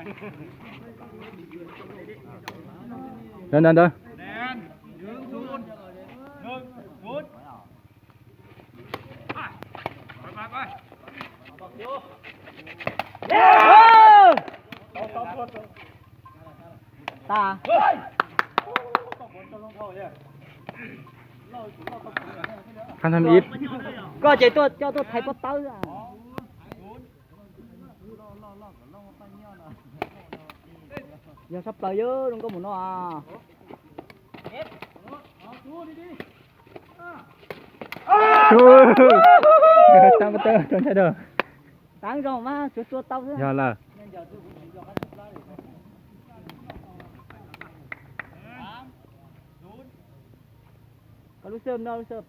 Ntawd, ntawd, ntawd. Koj ces tuaj coj tuaj thaiv pob tawb. Yog sab plaws yog zoo nkauj mus no. Tab pob tawb rau ntshai rau. Tav zoo mas tsuas tua tau xwb. Yog lawm. Koj lub xwb no lub xwb.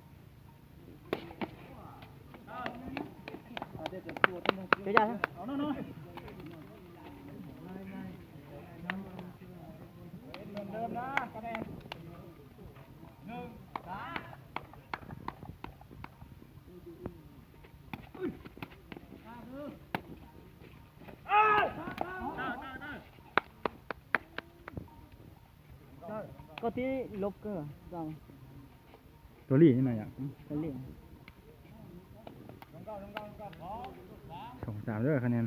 Koj tib lub kawg. Tua li no yom. Tua li. Song xav lawm qhov ne.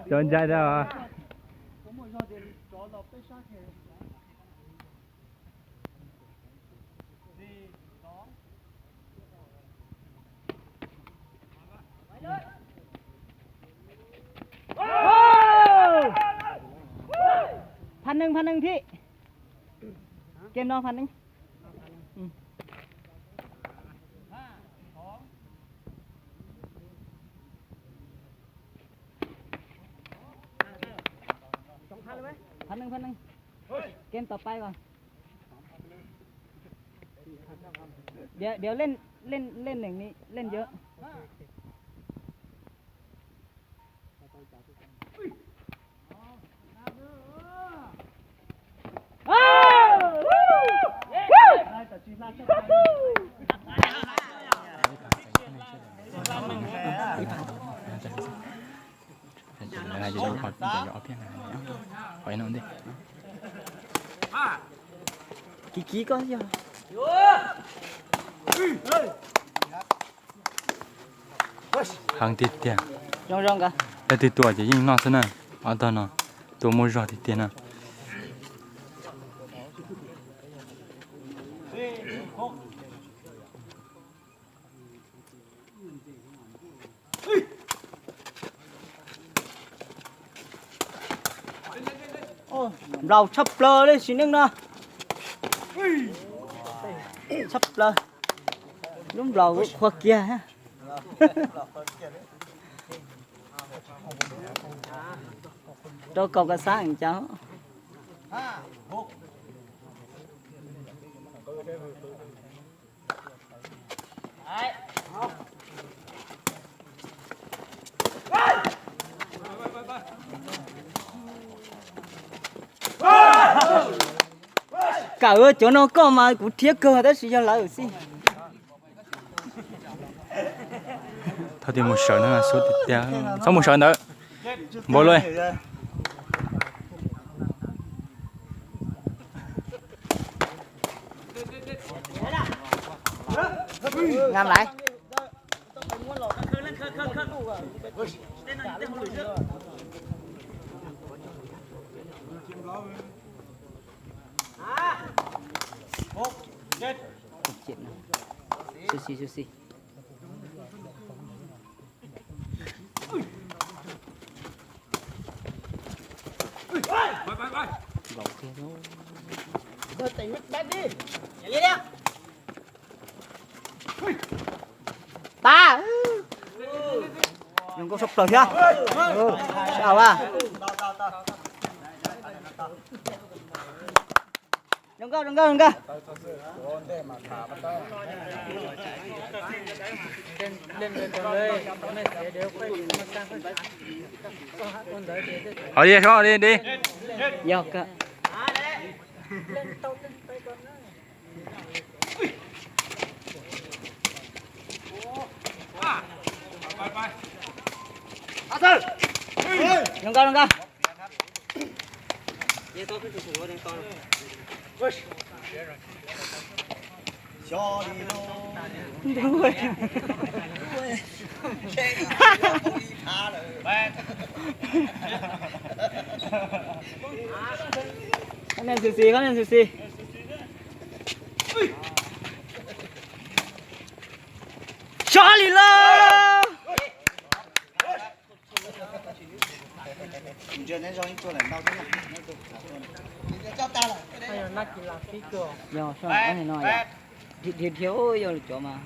Cov ntsais dab. Phav neeg, phav neeg thiab. Kem no phav neeg. Phav neeg, phav neeg. Kem tom pais vas. Dio, dio lej, lej, lej neem ni lej ncawg. Kiv kiv koj yog. Heev tiag tiag. Zoo zoo nkawd. Leej twg tua ces yeej noj xwb na. Ob tog no tua muaj zog tiag tiag na. Nplaum tshaj plaws li sim neej no. Tshaj plaws. Lub nplaum qhuav kiag. Rau kaum kas xab cas. Kawm cov no koj mas kuv rhiab kawg tab sis yog lawv xij. Thaum twg mus sawv no xub tiag tiag, txhob mus sawv ntawd. Npaum li. Ngam laiv. Sub si, sub si. Tag. Zoo nkauj sab plaws thiab. Sab hauv a. Zoo nkauj, zoo nkauj, zoo nkauj. Ho li, ho li, li. Yog kawg. Zoo nkauj, zoo nkauj. Koj nej xwm xis, koj nej xwm xis. Sab li lauj. Yog, dhia dhia yog lus cov mas.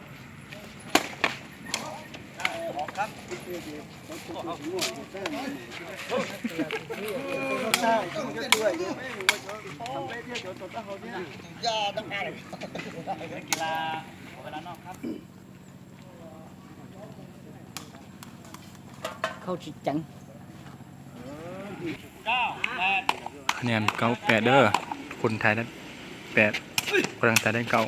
Khau tsis ceev. Anh em, Cáo pẹt đó, Phun Thái pẹt, Quảng Thái đánh Cáo.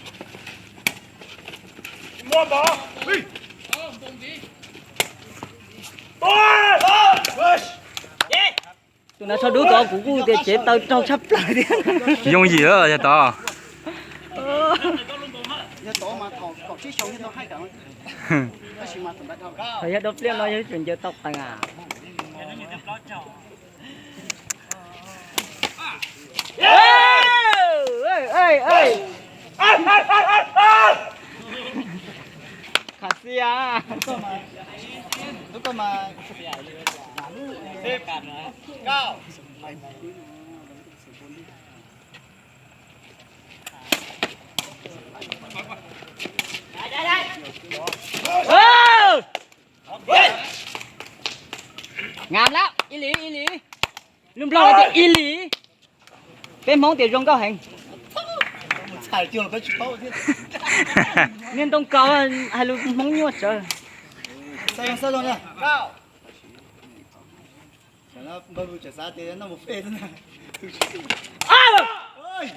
Tus nav sau dub tod kuv kuj tias cev taw raug tshaj plaws thiab. Yooj yim yog tod. Thaum yog dua pliaj no yog tseem ncaws tau qees a. Khav xia. Ngam lawm, ib li, ib li. Lub Nplog tias ib li. Peb Hmoob tias zoo nkauj heev. Niag ntoo kaus hais lus Hmoob nyuaj tsawv.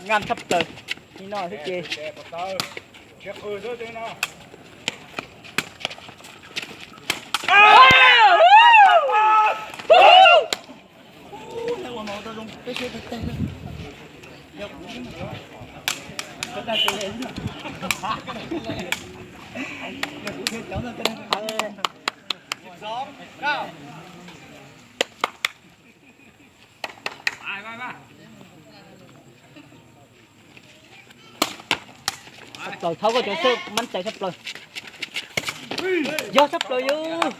Ngam tshaj plaws. Li no xwb ces. Tshaj plaws, thauj koj cov xwb mab tais tshaj plaws. Yog tshaj plaws yus.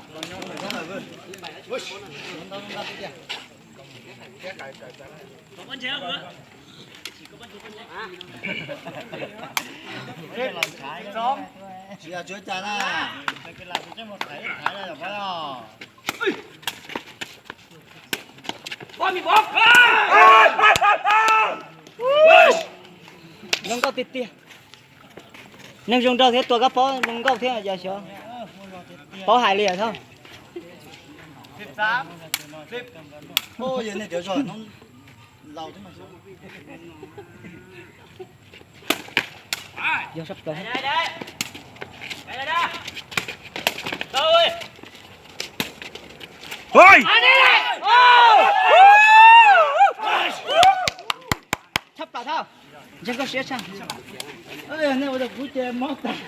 Tsis yog tsuav cas na. Zoo nkauj tiag tiag. Neeg zoo nraug thiab tua kab pob zoo nkauj thiab yog xyov. Paub hais li thauj. Yog sab plaws. Tshaj plaws thauj. Ntseeg koj siab tshaj. Nej ua rau kuv ces mob tas.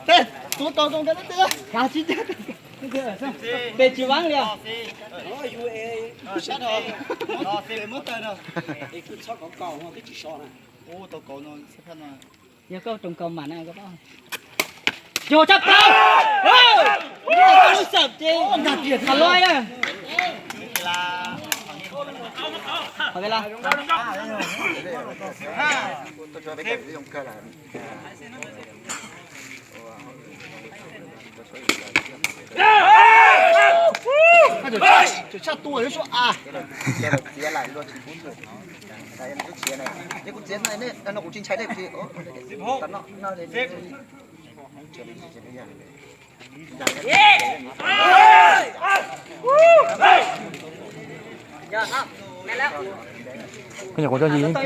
Tej, tuav tos zoo nkauj. Pes tsis vab li os. Yog koj roos kaus mam na koj paub. Yog tshaj plaws. Lub xam ces qhov loj na. Qhov ve la. Tshaj tua yuav sua a. Koj nyuam qhuav tso yig.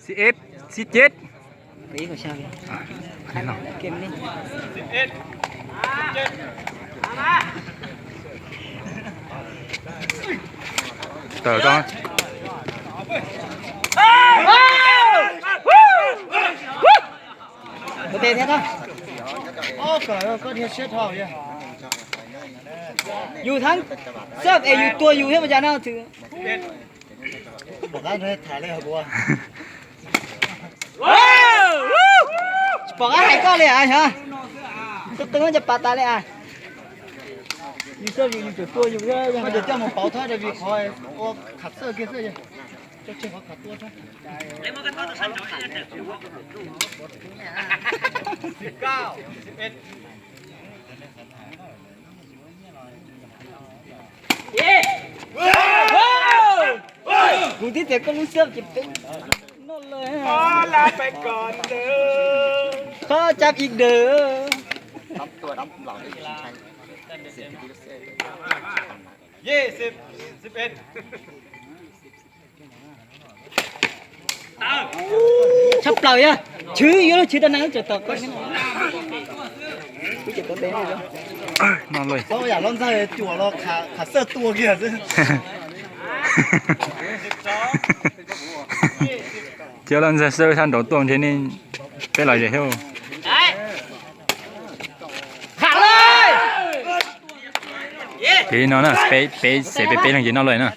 Xib ib, xib ceb. Tawm tso. Yus thab xab es yus tua yus thiab ua cas no. Tsis pom qab hais koj li as. Yog koj qw no cas pas tas li as. Yus xab es yus tseem tua yus thiab. Koj coj mus pauv thab vim qhov ua khav xwb kiag xwb. Coj tseg qhov khav tuaj. Kuv twb tias koj lub xab ces peb noj lawm. Qhov cab ib dawm. Tshaj plaws yog, chwv yuav lub chwv tau neeg lub tseem tom koj. Txhob yam loj ntxawg cuam los khav xwb tua kiag xwb. Cov loj ntxawg xwb thab nraud tuaj ntshe ne, peb los ze thiab. Ces no na, peb, peb xev peb peb leeg ces noj lawm na.